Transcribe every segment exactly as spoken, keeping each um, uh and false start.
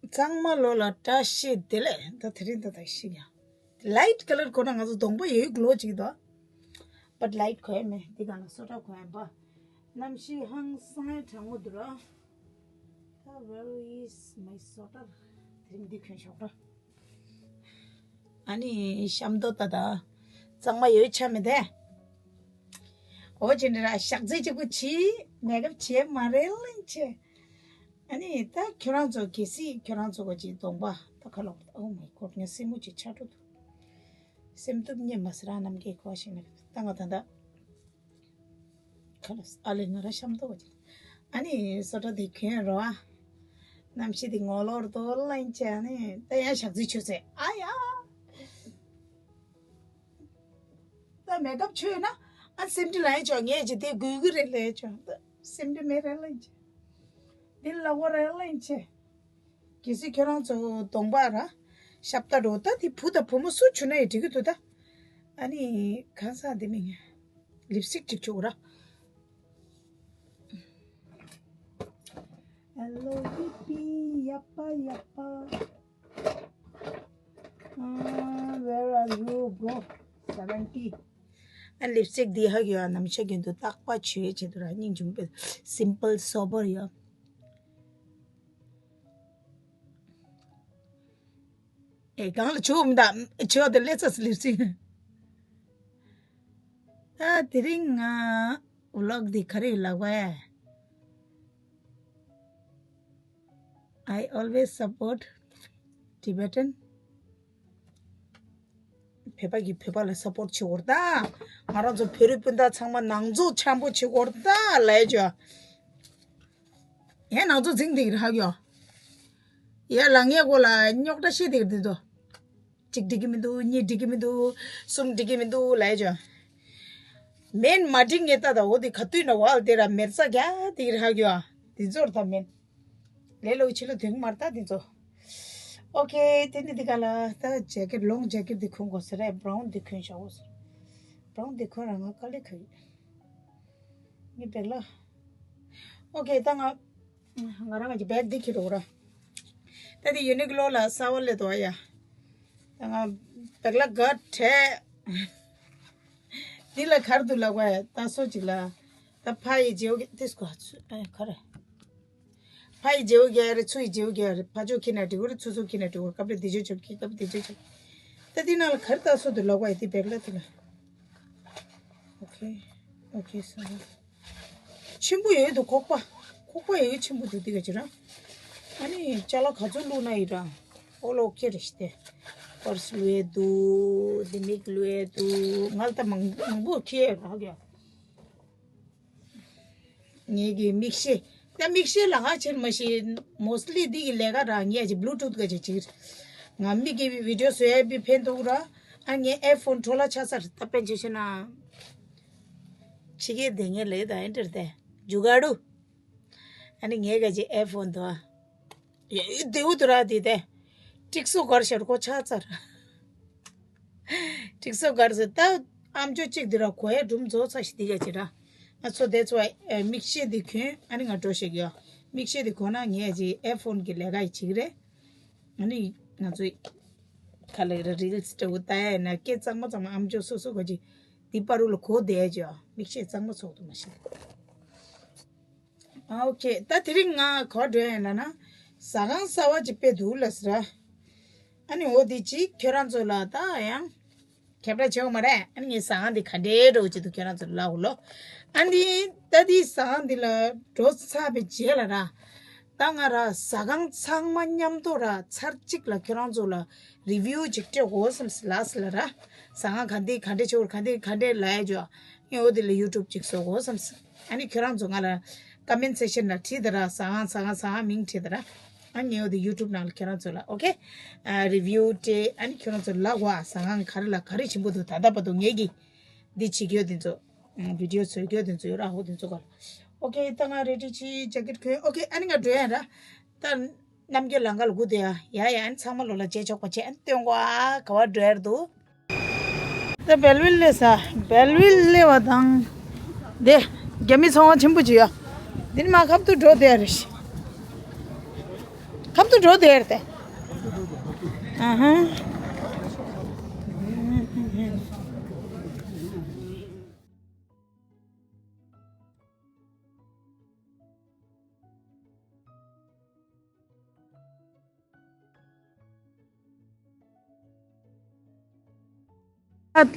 གཙང་མ་ལོ་ལ་བཀྲ་ཤིས་བདེ་ལེགས། ད་དེ་རིང་ད་ད་ཤི་ཡ། Light colour གོ་ན་ང་ཚོ་གདོང་པ་ཡོད་གི་ལོ་ཅིག་དོ། But light གོ་ཡ་མེད། འདི་ག་ལ་སོ་ཏྲ་གོ་ཡ་པ། གནམ་གཤིས་ཧང་སང་ཡ་གྲང་མོ་འདུག་ར། ད་where is my sweater? དེ་རིང་འདི་གྱོན་ཤོག་ར། ཨ་ནི་ཤམ་ཏོག་ད་ད་གཙང་མ་ཡོད་ཆ་མེད་དེ། འོ་ཅི་འདྲ་ར་ཞག་ཚི་གཅིག་པུ་བྱི་མེག་ཨབ་བྱེད་མ་རེད་ལེན་ཆེ། ཨ་ནི་ད་ཁྱོད་རང་ཚོ་གལ་སྲིད་ཁྱོད་རང་ཚོ་ག་ཅིག་གདོང་པ་ད་ཁ་ལོག Oh my God ངའི་སེམས་མུ་ཅིག་ཆགས་འགྲོ་འདུག་སེམས་སྡུག་ཉེ་མ་སི་ར་ནམ་གའི་གོ་ཞིག་ན་ད་ང་ད་ད་ཁ་ལོ་ཨ་ལེ་ང་ར་ཤམ་ཏོག་ག་ཅིག་ཨ་ནི་སོ་ཏྲ་དེ་གྱོན་རོ་ཨ། གནམ་གཤིས་དེ་ངོ་ལོག་རྡོ་ལེན་ཆེ། ཨ་ནི་ད་ཡང་ཞག་ཚི་ཆུ་ཚོད་ཨ་ཡ། ད་མེག་ཨབ་བྱོས་ན་ཨ་སེམས་ཁྲལ་ལ་ཡ་ཅོ་ངས་ཅི་དེ་དགོས་ཀྱི་རེད་ལས་ཅོ་ད་སེམས་ཁྲལ་མེད་རེད་ལེན་ཆེ། འདི་ལ་བོ་རེད་ལེན་ཆེ། གལ་སྲིད་ཁྱོད་རང་ཚོ་གདོང་པ་ར་ཤབ་ད་འགྲོ་ད་དེ་བུ་དང་བུ་མོ་སུ་བྱུང་ན་ཡང་འགྲིག་གི་འདུག་ད་ཨ་ནི་གང་ཟག་འདི་མིང་ལིབ་སི་ཊིག་ཅིག་བྱུག་ར། Hello baby ཡ་པ་ཡ་པ། Where are you bro? Seventy. ཨ་ལིབ་སི་ཊིག་འདི་ཧ་གི་ཡོད། ནམ་ཤ་རྒྱུན་དུ་རྟག་པ་བྱོས་བྱེད་དུ་ར་སྙིང་རྗེ་མོ་པས། Simple sober ཡོད། ཨེ་གང་ལ་བྱོས་མི་ད་བྱོས་དེ་ལས་ཚ་ལིབ་སི་ཊིག་ད་དེ་རིང་ང་ཝི་ལོག་འདི་ག་རེ་ལབ་པ་ཨེ། I always support Tibetan. བོད་པ་གིས་བོད་པ་ལ་སབ་པོར་བྱེད་དགོས་རེད་ད། ང་རང་ཚོ་བོད་རིགས་སྤུན་ཟླ་ཚང་མ་ནང་འཛུགས་འཆམ་པོ་བྱེད་དགོས་རེད་ད་ལས་ཅོ། ཡང་ནང་འཛུགས་འཛིང་འདིག་རེད་ཧ་གོ། ཡ་ལ་ངའི་མགོ་ལ་རྙོག་དྲ་བཤད་འདིག་འདི་ཚོ། གཅིག་འགྲིག་གི་མི་འདུག་གཉིས་འགྲིག་གི་མི་འདུག་གསུམ་འགྲིག་གི་མི་འདུག་ལས་ཅོ། མེན་མ་འགྲིག་ངེས་ད་ད་འོ་དེ་ག་དུས་ན་ཝལ་དེ་ར་མེར་ས་རྒྱ་འདིག་རེད་ཧ་གོ། འདི་ཚོར་ད་མེན། ལས་སླ་པོ་ཕྱི་ལོགས་དོན་གྱི་མ་རེད་ད་འདི་ཚོ། ཨོ་ཁེ། དེ་ནི་འདི་ག་ལ་ད་ཇེ་ཀེཊ་ལོང་ཇེ་ཀེཊ་འདི་གོན་དགོས་ས་རེད། བྷ་རའུན་འདི་གོན་བཞག་དགོས་ས་རེད། བྷ་རའུན་འདི་གོན་ར་ང་དཀའ་ལས་ཁག་ཡོད། ངའི་བེག་ལ། ཨོ་ཁེ། ད་ང་ང་རང་གི་བེག་འདི་ཁྱེར་འགྲོ་ར། ད་འདི་ཡུ་ནིག་ལོ་ལ་གསར་པ་སླེབས་འདུག་ཡ། ད་ང་བེག་ལ་ག་བྲལ། འདི་ལ་ག་རེ་འདུག་ལབ་དགོས་ཡ། ད་སོ་གཅིག་ལ། ད་ཕ་ཡི་རྗེའུ་གི་ཏིས་གོ་ཨ་ག་རེ། ཕ་ཡི་རྗེའུ་རྒྱག་རེད། ཚུ་ཡི་རྗེའུ་རྒྱག་རེད། ཕ་ཕྱོགས་ཁྱེར་ན་འགྲིག་གི་རེད། ཚུ་ཕྱོགས་ཁྱེར་ན་འགྲིག་གི་རེད། སྐབས་རེ་འདི་ཕྱོགས་ཆོག་གི། སྐབས་འདི་ཕྱོགས་ཆོག་ད་འདི་ནང་ལ་ག་རེ་ལྟ་སོ་འདུག་ལབ་དགོས་ཡ། འདི་བེག་ལ་འདི་ལ། ཨོ་ཁེ། ཨོ་ཁེ་སོ་རི། ཆེན་པོ་ཡོད་འདུག་ཁོག་པ། ཁོག་པ་ཡོད་ཆེན་པོ་འདུག་འདི་ག་ཅི་ར། ཨ་ནི་ཅ་ལག་ག་ཚོད་བླུགས་ན་ཡིན་ར། ཨོ་ལོ་ཨོ་ཁེ་རེད་ཤི་སྟེ། པར་སི་བླུགས་ཡས་འདུག་འདི་མིག་བླུགས་ཡས་འདུག་ང་ལ་ད་མང་མང་པོ་ཁེ་ཡས་རག་ཡ། ངེད་ཀྱི་མིག་ཤེལ། ད་མིག་ཤེལ་ལ་ཧ་ཆེར་མ་ཤེས། མོ་སི་ལི་འདི་གི་ལས་ཀ་ར་ངས་ཅིག་བླུ་ཊུཐ་ག་ཅིག་ཅིག་ང་མིག་གི་བི་ཌི་ཡོ་བཟོ་ཡས་པི་ཕན་ཐོགས་ར། ཨ་ངའི་ཨེ་ཕོན་འཕྲོ་བརླག་ཆགས་ཚར། ད་པན་ཆེ་ཤེ་ན། ཕྱི་རྒྱལ་སྡོད་མཁན་ལས་ད་ཨེ་འདྲ་དེ་ཇུ་ག་ཌུ། ཨ་ནི་ངས་ག་ཅིག་ཨེ་ཕོན་དོ། ཡ་ཡི་དེའུ་དུ་ར་དེ་དེ། ཀྲིག་སོ་གར་ཤར་ཁོ་ཆགས་ཚར། ཀྲིག་སོ་གར་ཟེར་ད། ཨམ་ཅོག་གཅིག་དེ་ར་གོ་ཡ་སྒྲུང་རྫོགས་ཚར་ཤི་དེ་ག་ཅི་ར། ང་ཚོ་དེ་ཚོ་ཨེ་མིག་ཤེལ་དེ་གྱོན། ཨ་ནི་ང་འགྲོ་ཤེས་ཀྱི་ཡོད། མིག་ཤེལ་དེ་གོན་ན་ངས་ཅི་ཨེ་ཕོན་གྱི་ལས་ཀ་ཡི་བྱེད་ཀྱི་རེད། ཨ་ནི་ང་ཚོ་ག་ལེ་ར་རིལ་སི་འདྲ་བོ་ལྟ་ཡ་ན་སྐད་གཙང་མ་གཙང་མ་ཨམ་ཅོག་སོ་སོ་ག་ཅི་དེ་པ་རུ་ལ་གོ་བསྡད་ཡ་ཅི་ཡོད། མིག་ཤེལ་གཙང་མ་ཚོགས་འདུག་མ་ཤེས། ཨ་ཨོ་ཁེ། ད་དེ་རིང་ང་ག་པར་འགྲོ་ཡིན་ལབ་ན། ཟ་ཁང་གསར་པ་ཅིག་སྤེལ་འདུག་ལབ་ཟེར། ཨ་ནི་འོ་དེ་ཅིག་ཁྱོད་རང་ཚོ་ལ་ད་ཡང་ཁྱབ་བསྒྲགས་བྱེད་འོ་མ་རེད། ཨ་ནི་ངའི་ཟ་ཁང་དེ་ག་འདྲའི་འདྲ་བོ་ཅིག་འདུག་ཁྱོད་རང་ཚོ་ལ་ལབ་འོ་ལོ། ཨ་ནི་ད་དེ་ཟ་ཁང་དེ་ལ་འགྲོ་ཚར་བའི་རྗེས་ལ་ར། ད་ང་ར་ཟ་ཁང་ཚང་མ་མཉམ་དུ་ར་ཚར་གཅིག་ལ་ཁྱོད་རང་ཚོ་ལ་རི་བིའུ་ཅིག་སྤྲད་དགོས་བསམ་སི་ལབ་སི་ལབ་ར། ཟ་ཁང་ག་འདི་ག་འདྲ་བྱེད་དགོས་ག་འདི་ག་འདྲ་ལབ་ཡ་ཅོ། ངས་འོ་དེ་ལ་ཡུ་ཊུབ་ཅིག་བཟོ་དགོས་བསམ་སི། ཨ་ནི་ཁྱོད་རང་ཚོ་ང་ལ་ཀོ་མེན་ཊི་སེག་ཤན་ལ་བྲིས་ད་ར། ཟ་ཁང་ཟ་ཁང་ཟ་ཁང་མིང་བྲིས་ད་ར། ཨ་ངས་འོ་དེ་ཡུ་ཊུབ་ནང་ལ་ཁྱོད་རང་ཚོ་ལ་ཨོ་ཁེ། ཨ་རི་བིའུ་སྤྲད། ཨ་ནི་ཁྱོད་རང་ཚོ་ལབ་དགོས། ཨ་ཟ་ཁང་ག་རེ་ལ་ག་རེ་ཆེན་པོ་འདུག་ད་ལྟ་བར་དུ་ངས་ཀྱི་འདི་བྱེད་རྒྱུ་དེ་ཚོ། ཨ་བི་ཌི་ཡོ་བཟོ་རྒྱུ་དེ་ཚོ་ཡོད་ར། ཨོ་དེ་ཚོ་ག་ལ། ཨོ་ཁེ། ད་ང་རེ་ཌི་བྱས། ཇེ་ཀེཊ་གོན། ཨོ་ཁེ། ཨ་ནི་ང་འགྲོ་ཡ་ར། ད་རྣམ་རྒྱལ་ལང་ཀ་ལ་སྒུག་བསྡད་ཡ། ཡ་ཡ། ཨ་ནི་ཚང་མ་ལོ་ལ་མཇལ་ཆོག་པ་བྱས། ཨ་ནི་སྟོན་གོ་ཨ་ག་པར་འགྲོ་ཡ་ར་འདུག་ད་བེལ་ཝིལ་སླེབས་ས། བེལ་ཝིལ་སླེབས་པ་དང་། དེ་རྒྱ་མི་ཚོང་ཁང་ཆེན་པོ་ཅིག་ཡོད། འདི་ནི་མ་ཁབ་ཏུ་འགྲོ་བསྡད་རེད། ཁབ་ཏུ་འགྲོ་དེར་ཏེ། ཨ་ཧ།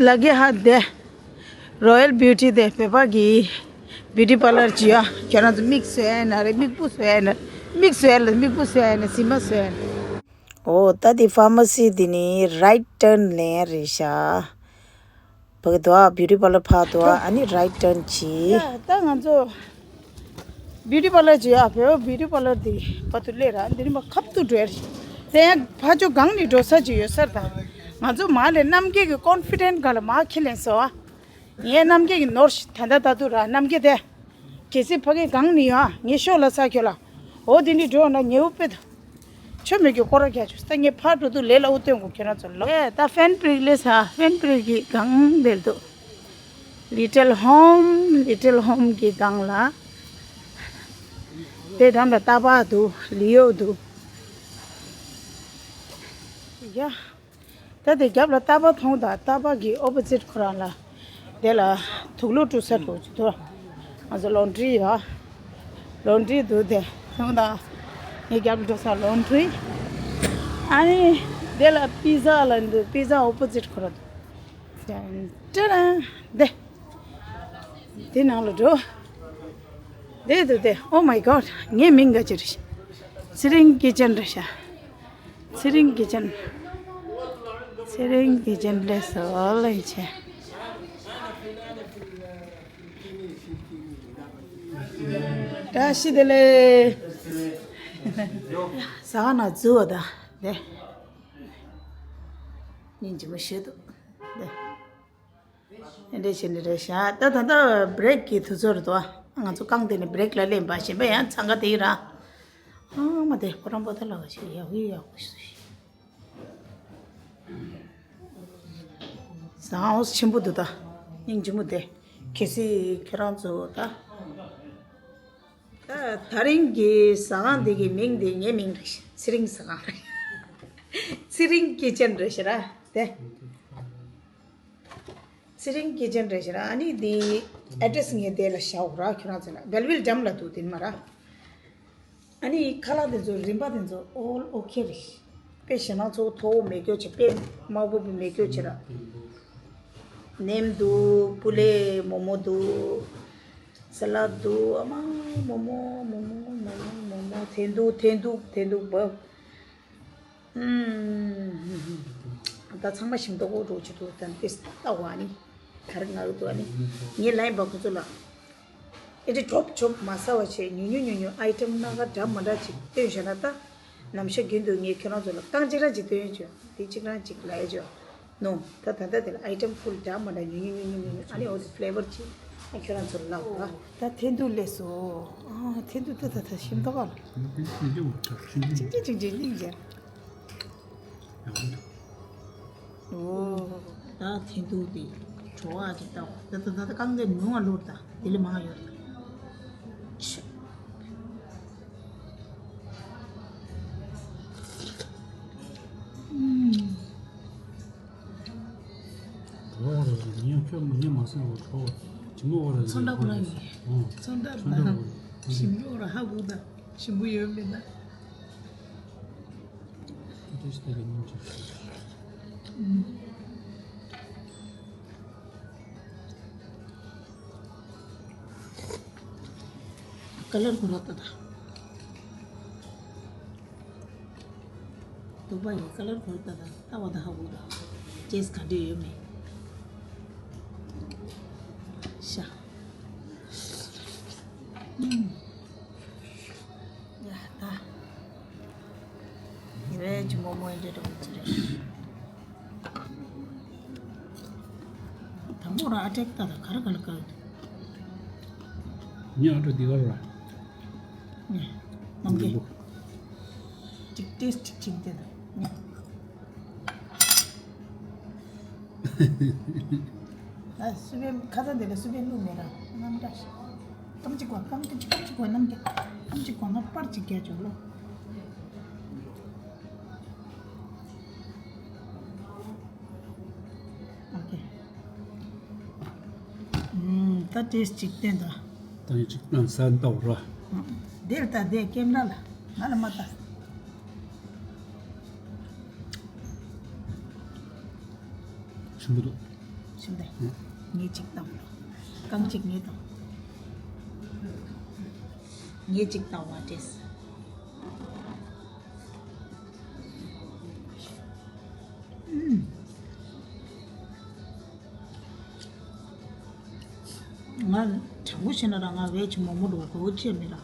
ལ་གེ་ཧ་དེ། རོ་ཡལ་བིའུ་ཊི་དེ་བོད་པ་གི་བིའུ་ཊི་པར་ལར་ཅིག་ཡོད། ཁྱོད་རང་ཚོ་མིག་བཟོ་ཡ་ན་རེད། མིག་སྤུ་བཟོ་ཡ་ན་རེད། མིག་བཟོ་ཡ་ལ་མིག་སྤུ་བཟོ་ཡ་ན་རེད། གཟིམ་མ་བཟོ་ཡ་ན་རེད། འོ་ད་དེ་ཕར་མ་སི་དེ་ནི་རའིཊ་ཊརན་ལེན་ཡ་རེད་ཤག་བ་གི་དོ་བིའུ་ཊི་པར་ལར་ཕར་དོ་ཨ་ནི་རའིཊ་ཊརན་གྱིས། ད་ད་ང་ཚོ་བིའུ་ཊི་པར་ལར་ཅིག་ཡོད། བོད་བིའུ་ཊི་པར་ལར་དེ་བར་དུ་སླེབས་ར། འདི་ནི་མ་ཁབ་ཏུ་འགྲོ་ཡ་རེད། དེ་ཡང་ཕ་ཅོ་སྒང་ནས་འགྲོ་ས་ཅིག་ཡོད་ས་རེད། ད་ང་ཚོ་མ་ལས་རྣམ་རྒྱལ་གྱི་ཀོན་ཕི་ཌེན་ཊི་ག་ལ་མ་ཁས་ལེན་སོ་ཨ། ངའི་རྣམ་རྒྱལ་གྱི་ནོར་ཞིག་ད་ད་ད་དུ་ར་རྣམ་རྒྱལ་དེ། གལ་སྲིད་ཕ་གི་སྒང་ནས་ཡོད་ཨ། ངའི་ཤོག་ལ་ས་ཁྱོད་ལ། འོ་དེ་འདྲའི་འགྲོ་ན་ཉེ་བོ་དཔེ་དང་། ཆོ་མེད་ཀྱི་སྐོར་ར་རྒྱག་ཆོག་ད་ངས་ཕར་འགྲོ་དུས་ལས་ལ་འུ་སྟོན་དགོས། ཁྱོད་རང་ཚོ་ལོ། ཨེ་ད་ཧྥན་པྲིག་ལས་ས་ཧྥན་པྲིག་གི་སྒང་དེར་འདུག་ལི་ཊལ་ཧོམ། ལི་ཊལ་ཧོམ་གྱི་སྒང་ལ། དེ་འགྲམ་ལ་སྟག་པ་འདུག་ལི་ཡོ་འདུག་ཡ། ད་དེ་རྒྱབ་ལ་སྟག་པ་མཐོང་དང་སྟག་པ་གི་ཨོ་པོ་ཟིཊ་ཁོ་རང་ལ། དེ་ལ་དུག་ལོག་བཀྲུ་ས་འགྲོ་གི་འདུག་ང་ཚོ་ལོན་ཌི་རི་ཡོད། ལོན་ཌི་རི་འདུག་དེ་མཐོང་དང་། ངའི་རྒྱབ་ལ་འགྲོ་ས་ལོན་ཌི་རི། ཨ་ནི་དེ་ལ་པི་ཛ་ལ་འདུག་པི་ཛ་ཨོ་པོ་ཟིཊ་ཁོ་རང་འདུག་ཏན་ཏན་དེ། དེ་ནང་ལ་འགྲོ། དེ་དུ་དེ། Oh my God. ངའི་མིང་ག་ཅི་རེད། ཚེ་རིང་སྐྱིད་ཅན་རེད་ཤག་ཚེ་རིང་སྐྱིད་ཅན། ཚེ་རིང་སྐྱིད་ཅན་ལས་སོ་ལེ་ཆེ། བཀྲ་ཤིས་བདེ་ལེགས། ཟ་ཁང་ནང་འཛུལ་བ་དང་དེ། སྙིང་རྗེ་མོ་ཞེ་འདུག་དེ། ཨེ་འདྲས་བྱས་ནས་རེད་ཤག་ད་ད་ལྟ་བྷི་རེག་གི་དུས་ཚོད་རེད་དོ། ང་ཚོ་རྐང་སྟེང་ནས་བྷི་རེག་ལ་སླེབས་པ། གཞན་པ་ཡང་འཚང་ཁ་དེ་ཡིན་ར། ཨ་མ་དེ་ཁོ་རང་པོ་ཏ་ལ་བ་ཞིག་ཡག་ཡོད་ཡག་པོ་ཞིག་ཟ་ཁང་ཆེན་པོ་འདུག་ད་སྙིང་རྗེ་མོ་དེ། གལ་སྲིད་ཁྱེད་རང་ཚོ་ད། ད་ད་རིང་གི་ཟ་ཁང་འདི་གི་མིང་འདི་ངའི་མིང་རེད། ཚེ་རིང་ཟ་ཁང་རེད། ཚེ་རིང་སྐྱིད་ཅན་རེད་ཤག་ར་དེ། ཚེ་རིང་སྐྱིད་ཅན་རེད་ཤག་ར། ཨ་ནི་འདི་ཨེ་ཌེ་རེ་སི་ངས་དེ་ལ་བཞག་ར། ཁྱོད་རང་ཚོ་ལ་བེལ་ཝིལ་འགྲམ་ལ་འདུག་དེ་ནི་མ་ར། ཨ་ནི་ཁ་ལག་དེ་ཚོ་རིན་པ་དེ་ཚོ་ཨོལ་ཨོ་ཁེ་རེད། དཔེ་ཞེ་ནང་ཚོ་མཐོ་བོ་མེད་སྐྱོ་ཆེ། དཔེ་དམའ་བོ་བུ་མེད་སྐྱོ་ཆེ་ར། ནེམ་འདུག་པུ་ལེ་མོ་མོ་འདུག་ས་ལ་འདུག་ཨ་མ་མོ་མོ་མོ་མོ་མོ་མོ་མོ་མོ་ཐེན་འདུག་ཐེན་འདུག་ཐེན་འདུག་བབ། ཨུམ། ད་ཚང་མ་ཞིམ་མདོག་ཁ་པོ་འགྲོ་གི་འདུག་ད་འདི་ལྟ་བ་ནི་ག་རེ་ང་གི་འདུག་ཨ་ནི་ངའི་ལན་པ་ཁོ་ཚོ་ལ་ཨེ་འདྲ་ཇོབ་ཇོབ་མ་ཟ་བ་བྱས། ཉུང་ཉུང་ཉུང་ཉུང་ཨའི་ཊེམ་སྣ་ཁ་འདྲ་མ་འདྲ་ཅིག་སྟོན་བཞག་ན། ད་ནམ་ཞག་རྒྱུན་དུ་ངས་ཁྱེད་རང་ཚོ་ལ་རྐང་གཅིག་རང་ཅིག་སྟོན་ཡོད་ཅོ། འདི་གཅིག་རང་ཅིག་ལ་ཡོད་ཅོ། ནོ། ད་ད་ལྟ་དེ་ལ་ཨའི་ཊེམ་ཕུལ་འདྲ་མ་འདྲ་ཉུང་ཉུང་ཉུང་ཉུང་ཉུང་ཉུང་། ཨ་ནི་འོ་དེ་ཕི་ལེ་ཝར་ཅིག་ཨ་ཁྱོད་རང་ཚོར་ལབ་ད། ད་ཐེན་ཐུག་སླེབས་སོ། ཨ་ཐེན་ཐུག་ད་ད་ད་ཞིམ་མདོག་ཁ་པོ་ལ། ཅིག་ཅིག་ཅིག་ཅིག་སྙིང་རྗེ། ཨོ། ད་ཐེན་ཐུག་དེ་བྲོ་བ་ཅིག་ལྟ་བ། ད་ད་ད་ད་རྐང་དེ་ཉུང་བ་ལོར་ད་དེ་ལས་མང་ཡོད་ད། ཨུམ། གྲོགས་རེད། ངས་ཁྱོད་མི་ཉན་མ་སོང་བ་གྲོགས། ཅི་མོ་བ་རེད། ཚོན་ཁྲ་ཁོ་རང་ཡིན། ཨོ། ཚོན་ཁྲ་ཚོན་ཁྲ་ཁོ་རང་། ཞིམ་པོ་ར་ཧ་གོ་ད། ཞིམ་པོ་ཡོད་མེད་ད། ཨུམ། ཀ་ལར་ཁོ་ར་ད་ད། དུག་པ་ཡི་ཀ་ལར་ཁོ་ར་ད་ད། ལྟ་བ་ད་ཧ་གོ་ད། ཅེས་ག་འདྲ་ཡོད་མེད། ཤ། ཨུམ། ཡ་ད། རེད་ཅི་མོ་མོ་ཡིན་འདྲ་འདྲ་བོ་ཅི་རེད། དང་པོ་ར་ཨ་ཀྲེག་ད་ད་ག་རེ་ག་ལ་བཀག་ཡོད། ཉ་ཨ་ཀྲེག་འདི་ག་ར། ནམ་རྒྱུན་ཅིག་ཏེས་ཅིག་ཅིག་དེ་ད། ཨ་སུ་བའི་ཁ་ཚ་དེ་ལ་སུ་བའི་ལུག་མེད་ར་རྣམ་འདྲ་ཞིག་སྐམ་ཅིག་གོ་སྐམ་ཅིག་སྐམ་ཅིག་གོ་སྣམ་གྱི་སྐམ་ཅིག་གོ་ན་པར་ཅིག་རྒྱག་ཆོག་ལོ། ད་ཏེས་ཅིག་བསྟན་ད། ད་ཡིན་ཅིག་ན་ས་ལྟ་བ་ར། འདིར་ལྟ་དེ་ཀེམ་ར་ལ་ང་ལ་མ་ལྟ། ཞིམ་པོ་འདུག་ཞིམ་པས། ངས་ཅིག་བཏང་། རྐང་གཅིག་ངས་བཏང་། ངས་ཅིག་བཏང་བ་ཏེས། ང་དྲང་པོ་བཤད་ན་ར་ང་ཝེཇ་མོག་མོག་འགྲོ་གོ་ཅེས་མེད་ར།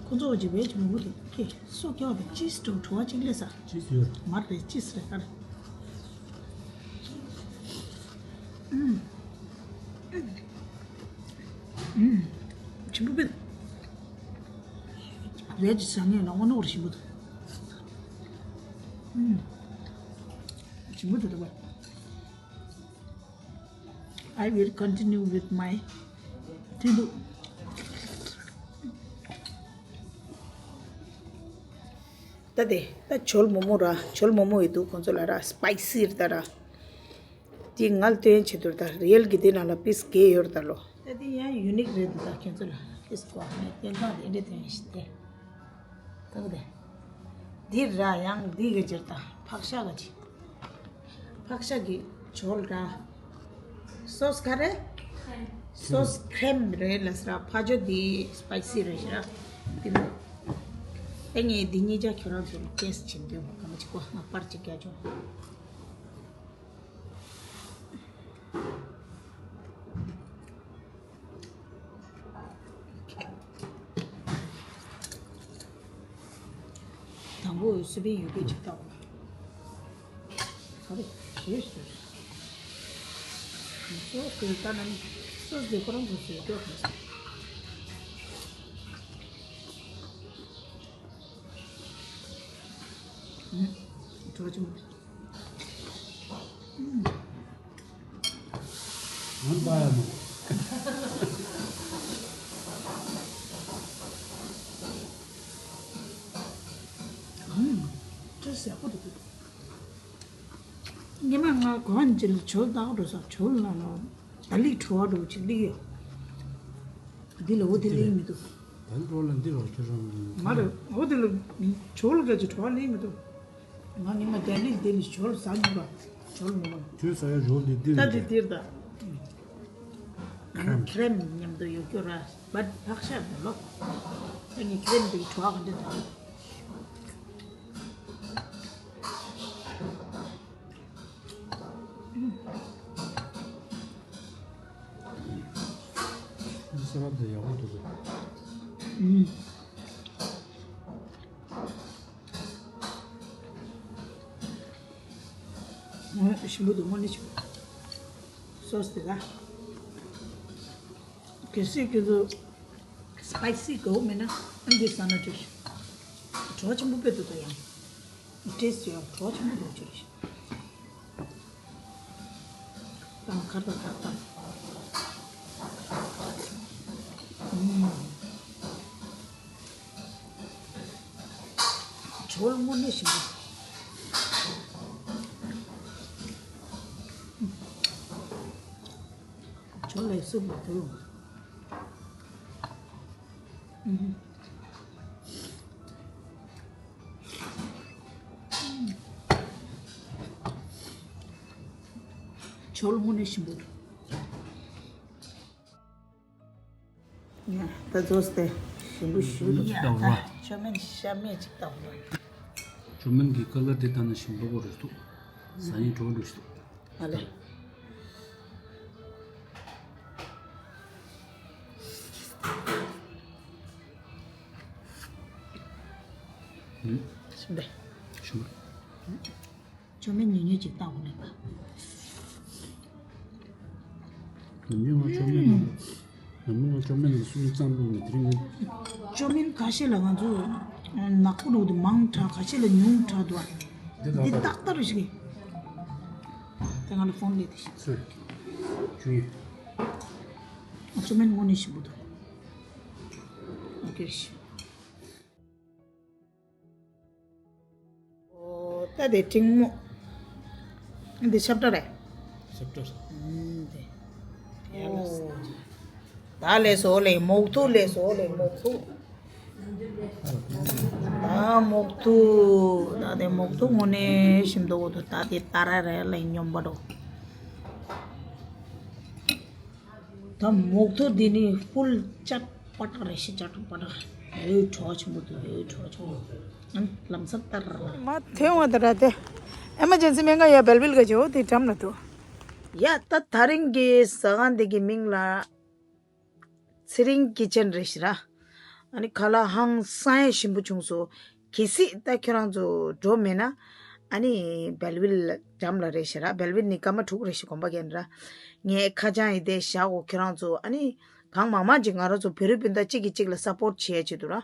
ཁོ་ཚོ་ཅི་ཝེཇ་མོག་མོག་དེ་ཀེ་སོ་སྐྱོ་བ་ཅིས་འགྲོ་བྲོ་བ་ཅིག་ལས་ས། ཅིས་ཡོད། མར་རེ་ཅིས་རེ་ཀར། ཨུམ། ཨུམ། ཆུ་བུ་བུ། ཝེཇ་ཟ་ངེས་ན་འོ་ནོར་ཞིམ་པོ་འདུག་ཨུམ། ཞིམ་པོ་འདུག་ད་བ། I will continue with my ཐུན་དུ། ད་དེ་ད་ཇོལ་མོག་མོག་ར་ཇོལ་མོག་མོག་ཡོད་འདུག་ཁོང་ཚོ་ལ་ར་སི་པའི་སི་རེད་ད་ར། དེ་ང་ལ་སྟོན་བྱེད་དུ་ད་རི་ཡལ་གྱི་དེ་ནང་ལ་པིས་བརྒྱད་ཡོད་རེད་ད་ལོ། ད་དེ་ཡང་ཡུ་ནིག་རེད་འདུག་ད་ཁྱེད་ཚོ་ལ་ཏིས་ཀོ་ནས་བསྟན་སྟངས་དེ་འདྲ་དོན་ཞིག་སྟེ། ད་ག་དེ། འདི་ར་ཡང་འདི་ག་ཅིར་ད་ཕག་ཤ་ག་ཅི། ཕག་ཤ་གི་ཇོལ་ར། སོ་སི་ག་རེ། སོ་སི་ཁྲེམ་རེད་ལ་སི་ར་ཕ་ཇོ་འདི་སི་པའི་སི་རེད་ཤི་ར། འདི་མོ། ད་ངས་འདི་གཉིས་ཆ་ཁྱོད་རང་ཚོ་ལ་ཏེས་བྱེད་འདོད་མོ་ག་མ་ཅི་ཀོ་ང་པར་ཅིག་རྒྱག་ཆོག་དང་པོ་སི་པན་ཡོད་དགོས་ཅིག་བཏགས་པ། ག་རེ་ཞེས་ཟེར། སོ་སི་ལྟ་ན་ནི་སོ་སི་དེ་ཁོ་རང་ཚོ་ཟེར་སྐྱོ་ག་ཟེར། ཨུ། བྲོ་ཆུང་། ང་པ་ཡ་མོ། ཨུ། ཅི་ཟེར་པོ་འདུག་ཉི་མ་ང་གོ་འཇིལ་ཇོལ་བཏགས་འགྲོ་ས་ཇོལ་ལ་ལ་ད་ལིག་བྲོ་བ་འགྲོ་ཅིག་ལིག་ཡོད། འདི་ལ་འོ་དེ་ལིག་མི་འདུག་ད་འགྲོ་ལ་འདི་རོ་ཁྱོད་རང་མ་རེད། འོ་དེ་ལ་ཇོལ་ག་ཅིག་བྲོ་བ་ལིག་མི་འདུག་ང་ཉི་མ་ལྡན་ལིག་དེ་ལ་ཞོར་ཟ་ཉོ་ར་ཞོར་མོ་མ། དུས་ས་ཡ་ཞོར་འདི་འདི་ད་རེད་དེ་དེ། འདིར་ད། ཁྲེམ། ཁྲེམ་མཉམ་དུ་ཡོད་རྒྱུ་ར་བད་ཕག་ཤ་མི་ལོ། ཨ་ནི་ཁྲེམ་དེ་གྲོགས་འདི་ད། ས་ལ་དེ་ཡག་པོ་འདུག་གས། ཞིམ་པོ་འདུག་དངོས་གནས་ཞིམ་པོ། སོ་སི་དེ་ལ། གལ་སྲིད་ཁྱོད་ཚོ་སི་པའི་སི་དགའ་བོ་མེད་ན་ཨ་འདི་ཟ་ན་འགྲིག་གྲོགས་ཆེན་པོ་དཔེ་འདུག་ད་ཡང་། ཏེས་ཡང་གྲོགས་ཆེན་པོ་འདུག་ཅེས། དང་ཁར་དང་ཁར་དང་། ཨུམ། ཇོལ་དངོས་གནས་ཞིམ་པོ། ཇོལ་ལས་སུ་མ་ཐུབ། ཨུམ། ཇོལ་དངོས་གནས་ཞིམ་པོ་འདུག་ཡ། ད་རྫོགས་ཏེ་ཞིམ་པོ་ཞུ་རུ། ཡ། ད་ཅོ་མིན་ཤ་མེད་ཅིག་བཏང་བ། ཅོ་མིན་གྱི་ཀ་ལར་དེ་ལྟ་ན་ཞིམ་པོ་གོ་རེད་འདུག་ཟ་ཡིན་འགྲོ་འགྲོ་ཞིག་འདུག་ཨ་ལེ། ཞིམ་པས། ཞིམ་པོ། ཅོ་མིན་ཉུང་ཉུང་ཅིག་བཏང་བ་ནས་པ། ཉུང་ཉུང་ང་ཅོ་མིན་ནང་། ཉུང་ཉུང་ང་ཅོ་མིན་ནང་སུམ་ཙམ་བླུགས་ནས་དེ་རིང་ངས། ཅོ་མིན་ཁ་ཤས་ལ་ང་ཚོ་ནག་པོ་འདུག་དེ་མང་དྲགས། ཁ་ཤས་ལ་ཉུང་དྲགས་འདུག་འདི་ཏག་ཏག་རེད་ཤག་དེ་ང་ལ་ཕོན་སླེབས་ཏེ་ཤི། སུ། ཅུ་ཡི། ཅོ་མིན་དངོས་གནས་ཞིམ་པོ་འདུག་ཨོ་ཀེ་ཤི། ཨོ། ད་དེ་ཀྲིང་མོ། འདི་ཤབ་ཏྲ་རེད། ཤབ་ཏྲ་རེད། ཨུམ། དེ། ཡ་ལ་སོ། ད་ལས་སོ་ལས་མོག་ཐུག་ལས་སོ་ལས་མོག་ཐུག་ད་མོག་ཐུག་ད་དེ་མོག་ཐུག་ངོ་ནས་ཞིམ་དོ་གོ་དུ་ད་དེ་ད་ར་ར་ལས་སྙོམས་པ་འགྲོ། ད་མོག་ཐུག་འདི་ནི་ཧྥུལ་ཅབ་པ་ཏག་རེ་ཤི་ཅབ་པ་ཏག་ཨེ་གྲོགས་ཆེན་པོ་འདུག་ཨེ་གྲོགས་ཆེན་པོ། ཨང་ལམ་སང་ལྟར། མ་ཐེ་བ་ད་ར་དེ་ཨེ་མར་ཇེན་སི་སྨན་ཁང་ཡ་བེལ་བིལ་ག་ཇོ་དེ་འགྲམ་ལ་འདུག་ཡ་ད་ད་རིང་གི་ཟ་ཁང་འདི་གི་མིང་ལ་ཚེ་རིང་ཀི་ཆན་རེད་ཤི་ར། ཨ་ནི་ཁ་ལག་ཧང་སང་ཡ་ཞིམ་པོ་བྱུང་སོ། གལ་སྲིད་ད་ཁྱོད་རང་ཚོ་འགྲོ་མེད་ན་ཨ་ནི་བེལ་བིལ་འགྲམ་ལ་རེད་ཤི་ར། བེལ་བིལ་ནི་སྐར་མ་དྲུག་རེད་ཤི་གོམ་པ་རྒྱག་ནི་ར། ངས་ཁ་བྱང་ཡི་དེ་བཞག་གོ་ཁྱོད་རང་ཚོ་ཨ་ནི་གང་མང་མང་ཅིག་ང་རང་ཚོ་བོད་རིགས་སྤུན་ཟླ་གཅིག་གིས་གཅིག་ལ་སབ་པོར་བྱེད་ཡ་ཆེད་དུ་ར།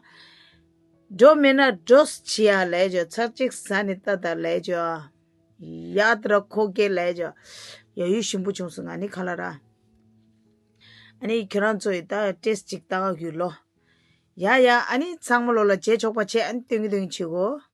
འགྲོ་མེད་ན་འགྲོ་བྱེད་ཡ་ལས་ཇོ་ཚར་གཅིག་ཟ་ནི་ལྟ་ད་ལས་ཇོ། ཡ་ད་ར་ཁོ་སྐད་ལས་ཇོ། ཡ་ཡུལ་ཞིམ་པོ་བྱུང་སོང་ང་ནི་ཁ་ལ་ར། ཨ་ནི་ཁྱོད་རང་ཚོ་ཡི་ད་ཏེས་ཅིག་ལྟ་ག་གུ་ལོ། ཡ་ཡ་ཨ་ནི་ཚང་མ་ལོ་ལ་རྗེས་ཆོག་པ་བྱས་ཨ་ནི་སྟོན་གི་སྟོན་གི་བྱེད་གོ།